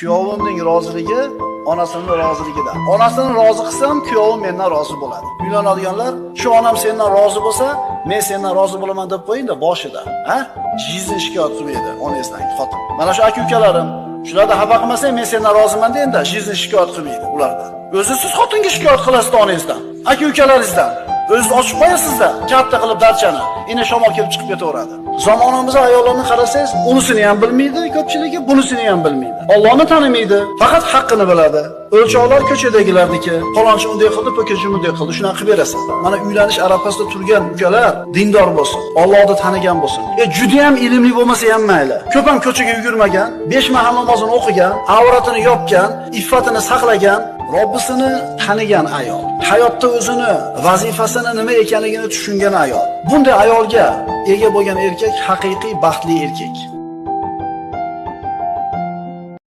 Kuyovimning roziligi onasining roziligida. Onasini rozi qilsam, kuyovim mendan rozi bo'ladi. Uylanadiganlar, shu onam sendan rozi bo'lsa, men sendan rozi bo'laman deb qo'ying-da boshida. Ha? Jizni shikoyat qilmaydi onangizdan xotin. Mana shu aka-ukalarim, shularni xafa qilmasang, men sendan roziman deng-da, jizni shikoyat qilmaydi ulardan. O'zi siz xotinga shikoyat qilasiz onangizdan, aka-ukalaringizdan. O'zingiz ochib qo'yasizda, katta qilib darchani. Ina shamol kelib chiqib ketaveradi. Zamonamiz ayollarni qarasangiz, unisini ham bilmaydi ko'pchiligi, bunisini ham bilmaydi. Allohni tanimaydi, faqat haqqini biladi. O'lchovlar ko'chadagilarniki. Falonchi unday qildi, po'kachi bunday qildi, shunaqa qilib berasan. Mana uylanish arafasida turgan ukalar dindor bo'lsin, Allohni tanigan bo'lsin. Juda ham ilmli bo'lmasa ham mayli. Ko'p ham ko'chaga yugurmagan, 5 mahal namozini o'qigan, avratini yopgan, iffatini saqlagan, Robbisini tanigan ayol, hayotda o'zini vazifasini nima ekanligini tushungan ayol. Bunday ayolga ega bo'lgan erkak haqiqiy baxtli erkak.